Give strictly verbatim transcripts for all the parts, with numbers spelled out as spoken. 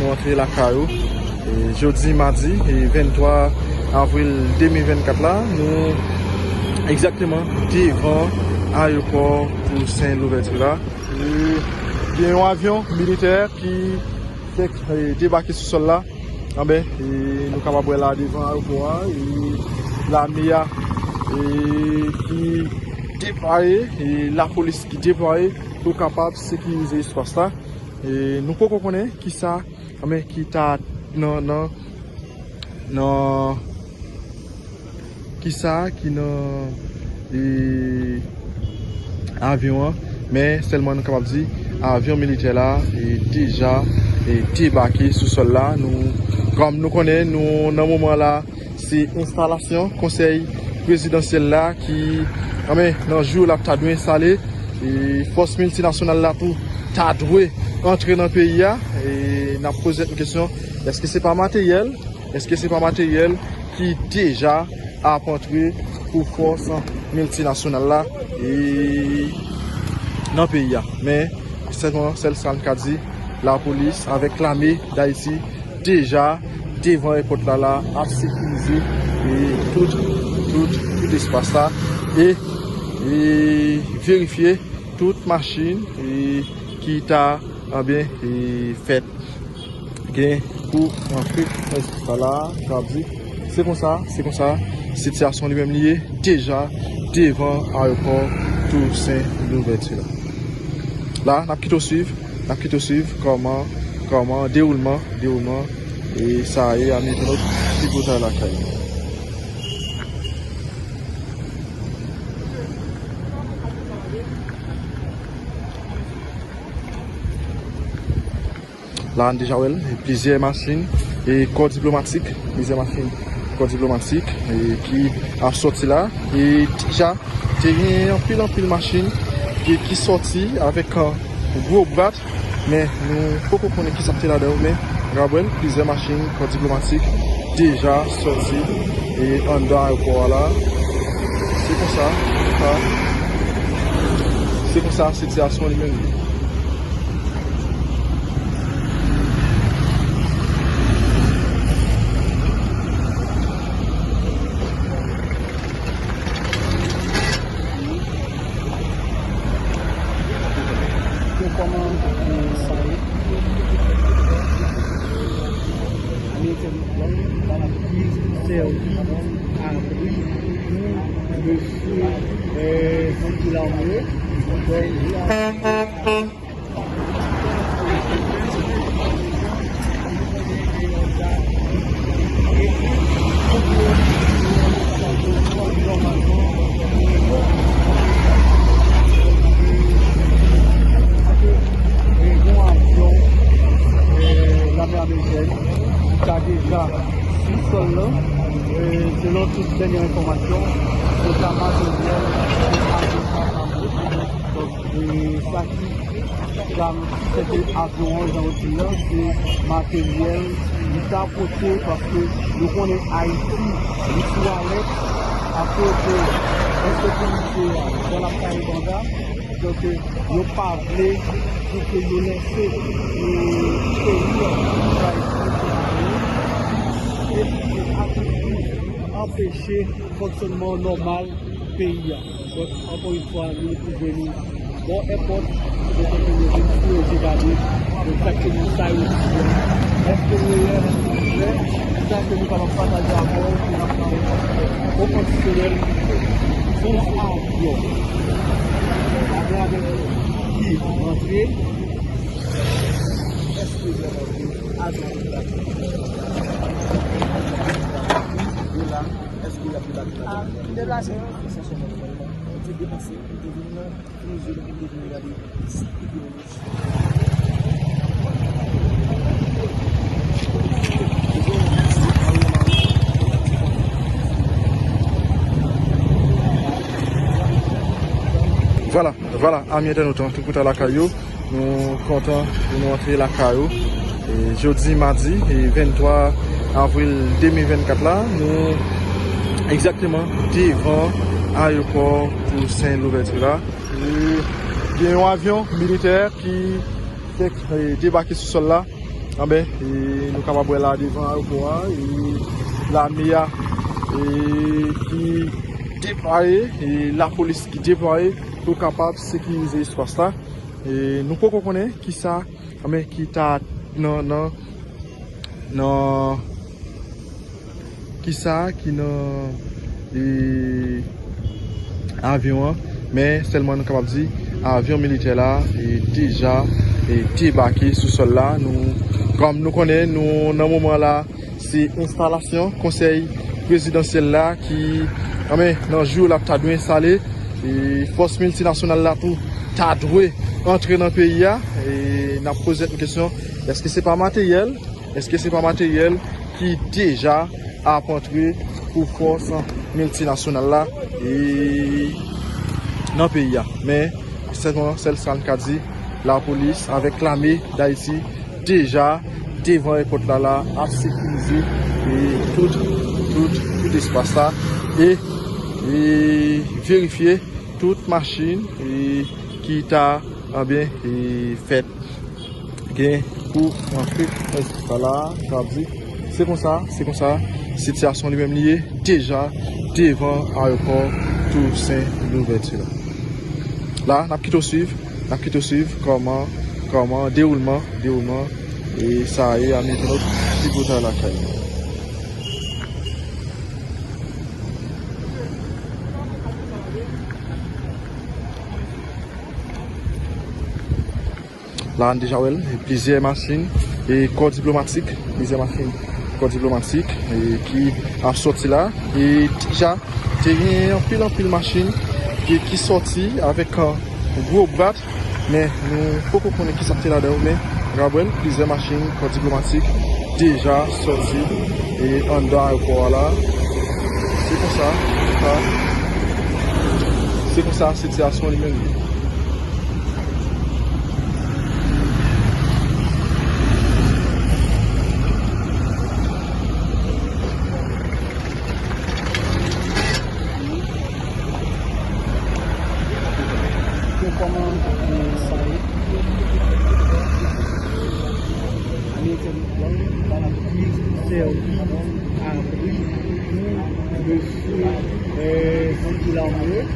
Nou antre lakay ou. E, jodi madi, e, venntwa avril de mil vennkat la, nou egzakteman devan ayewopò Tousen Louvèti la. E, gen yon avyon militè ki fèk, e, debake sou sòl la. Anben, e, nou kapab wè la devan ayewopò a, e, lame a, e, ki deplwaye, e, lapolis ki deplwaye pou kapab sekirize espas la. E, nou poko konnen kisa, anben, ki ta nan, nan, nan, kisa ki nan, e, avyon an, men sèlman nou kapab di avyon militè la, e, deja, e, debake sou sòl la. Nou, kòm nou konnen, nou nan moman la, se enstalasyon konsèy prezidansyèl la ki, anben, nan jou l ap ta dwe enstale, e, fòs miltinasyonal la tou ta dwe antre nan peyi a. E n ap poze tèt nou kesyon, èske se pa materyèl? Èske se pa materyèl ki deja ap antre pou fòs miltinasyonal la, e, nan peyi a? Men, sèlman, sèl sa n ka di, lapolis avèk lame Dayiti deja devan èpòt la, la ap sekirize, e, tout, tout, tout espas la, e, e verifye tout machin, e, ki ta, anben, e, fèt gen pou antre nan espas la, la, sa vle di, se konsa, se konsa, sitiyasyon li menm li ye deja devan ayewopò Tousen Louvèti la. La, n ap kite w swiv, n ap kite w swiv kòman, kòman dewoulman, dewoulman, e sa ye, a mete nou pi pwotay lakay nou. La, n deja wè l, plizyè machin, e kò diplomatik, plizyè machin, kò diplomatik, e ki ap sòti la, e deja, te gen anpil, anpil machin ki, ki sòti avèk, e, gwo brat, men nou poko konnen kisa k te ladan yo, men n ap wè l, plizyè machin, kò diplomatik, deja sòti, e, anndan ayewopò a la. Se konsa, se konsa, se konsa sitiyasyon li menm ye. Pou kòman, e, sa ye? Mete yon plan, ki sèvi abri pou mesye, e, Jean-Guy Lamoureux. Donk, Lame amerikèn ki ta deja sou sòl lan, e, selon tout dènye enfòmasyon, se ta materyèl, se ta deja. Donk, e, sa ki Sa, sète avyon an, jan yo di l lan, se materyèl li ta pote, paske nou konnen Ayiti, li sou alèt akoz de ensekirite a, jan l ap kare banda. Donk, yo pa vle pou ke yo lese, e, peyi an, Ayiti, e pou ke sa tou anpeche fonksyònman nòmal peyi a. Donk, ankò yon fwa, nou retwouve nou bò èpòt, kote ke nou vin fouye je gade egzakteman sa yo di a. Èske nou reyèl, èske nou vrè? Sa ke nou kapab pataje avè w, pou n ap ba w yon kondisyonnen, se yon avyon. Avyon avèk ki rantre, èske vrèman vre, avyon ki rantre, yo la, èske y ap debake la? Deplase. Yo te deplase, yo te vin nan, pou nou jwenn, pou nou vin gade sa ki gen. Vwala, vwala, ami entènot an, tout kote lakay yo. Nou kontan pou nou antre lakay ou. E, jodi madi, e, venntwa avril de mil vennkat la, nou egzakteman devan ayewopò Tousen Louvèti la. E, gen yon avyon militè ki fèk, e, debake sou sòl la. Anben, e, nou kapab wè la devan ayewopò a, e, lame a, e, ki deplwaye, e, lapolis ki deplwaye pou kapab sekirize espas la. E, nou poko konnen kisa, anben, ki ta nan, nan, nan, kisa ki nan, e, avyon an, men sèlman nou kapab di avyon militè la, e, deja, e, debake sou sòl la. Nou, kòm nou konnen, nou nan moman la, se enstalasyon konsèy prezidansyèl la ki, anben, nan jou l ap ta dwe enstale, e, fòs miltinasyonal la tou ta dwe antre nan peyi a. E n ap poze tèt nou kesyon, èske se pa materyèl Èske se pa materyèl ki deja ap antre pou fòs miltinasyonal la, e, nan peyi a? Men, sèlman, sèl sa n ka di, lapolis avèk lame Dayiti deja devan èpòt la, la ap sekirize, e, tout, tout, tout espas la e, e verifye tout machin, e, ki ta, anben, e, fèt gen pou antre nan espas la, sa vle di, se konsa, se konsa, sitiyasyon li menm li ye deja devan ayewopò Tousen Louvèti la. La, n ap kite w swiv, n ap kite w swiv kòman, kòman dewoulman, dewoulman, e, sa ye a, mete nou pi pwotay lakay nou. La, n deja wè l, plizyè machin, e, kò diplomatik, plizyè machin, kò diplomatik, e, ki ap sòti la, e, deja, te gen anpil, anpil machin ki, ki sòti avèk, e, gwo brat, men nou poko konnen kisa k te ladan yo, men n ap wè l, plizyè machin, kò diplomatik, deja sòti, e, anndan ayewopò a la. Se konsa, sa, se konsa sitiyasyon li menm ye. Kòman, e, sa ye? Amerikèn lan, ki sèvi abri pou mesye, e, Jean-Guy Lamoureux.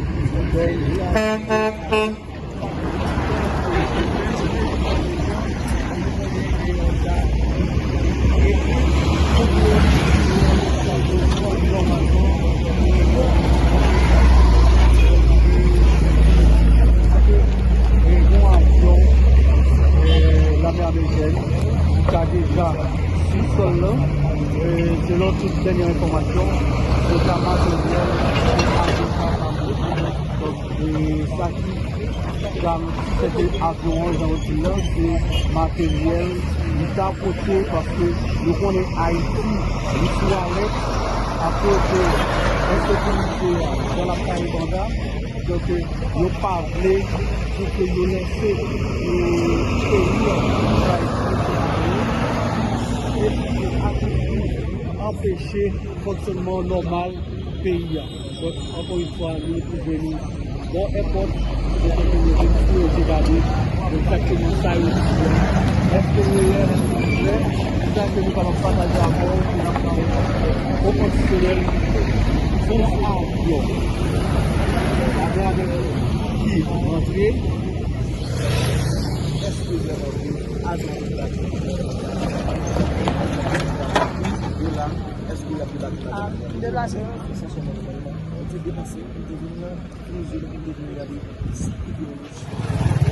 Lame amerikèn ki ta deja sou sòl lan, e, selon tout dènye enfòmasyon, se ta materyèl pou avyon sa. Donk, e, sa ki garanti se ke avyon an, jan w di l lan, se materyèl li ta pote, paske nou konnen Ayiti, li sou alèt akoz ensekirite a, jan l ap kare banda. Donk, e, yo pa vle pou ke yo lese, e, peyi an, e, e, anpeche fonksyònman nòmal peyi a. Donk, ankò yon fwa, nou twouve nou bò èpòt, kote ke nou vin fouye je gade egzakteman sa yo di a. Èske l reyèl, èske l vrè? Se sa ke nou kapab pataje avè w, ke n ap ba w an kondisyonèl sou avyon. Avyon avèk ki rantre, èske vrèman vre, avyon ki rantre? Yo la, èske y ap debake la? Deplase. Sa sèlman nòmalman. Yo te deplase, yo te vin nan, pou nou di nou, pou nou gade sa ki gen.